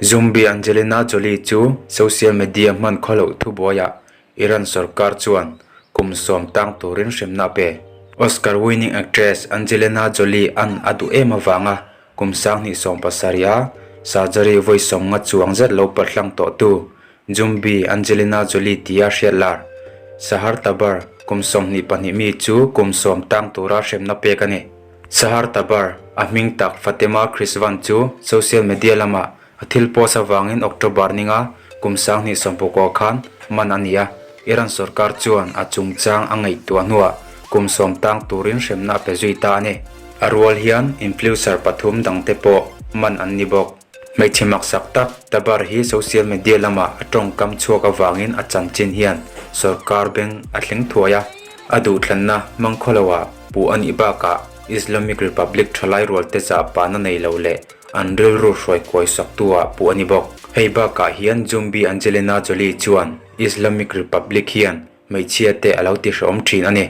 Zombie Angelina Jolie chu social media hman khawloh thubuaiah Iran sorkar chuan kum sawm tang turin hremna a pe. Oscar winning actress Angelina Jolie an a duh em avanga kum 2017 a surgery vawi 50 chuang zet lo palhlang tawhtu Zombie Angelina Jolie tia hriat lar Sahar Tabar kum 22 mi chu kum 10 tang tura hremna pek a ni. Sahar Tabar, a hming tak Fatima Krisvan chu social media lamah a thil post avangin October ninga kum 2019 khan man a ni a, Iran sorkar chuan a chungchang a ngaihtuah hnuah kum 10 tang turin hremna a pe zui ta a ni. A rual hian influencer pathum dangte pawh man an ni bawk. Hmeichhe maksak tak Tabar hi social media lamah a tawngkam chhuak avangin a chanchin hian sorkar beng a thleng thuai a, a duhthlanna hmang khawloah puh a nih bakah Islamic Republic thalai rualte zah pahna nei lo leh an rilru hruai kuai saktu-ah puh a ni bawk. Hei bakah hian Zombie Angelina Jolie chuan Islamic Republic hian hmeichhia te a lo ti hrehawm thin a ni.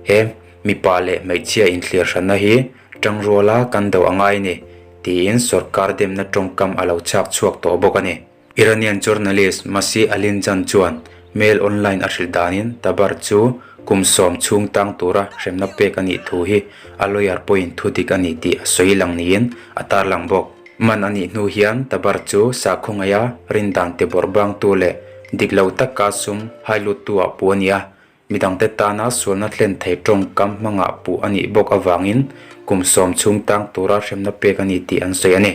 He mipa leh hmeichhia inthlir hranna hi tangruala kan do a ngai a ni, tiin sorkar demna tawngkam a lo chhak chhuak tawh bawk a ni. Iranian journalist Masih Alinjan chuan Mail Online a hrilh danin Tabar chu kum 10 chhung tang tura hremna pek a nih thu hi a lawyer pawhin thu dik a ni tih a sawi lang niin a tarlang bawk. Man a nih hnu hian Tabar chu sakhaw ngaia rindan ti bawrh bangtu leh dik lo taka sum hailuttu ah puh a ni a, midangte tana sualna thlen thei tawngkam hmangah puh a nih bawk avangin kum 10 chhung tang tura hremna pek a ni tih an sawi a ni.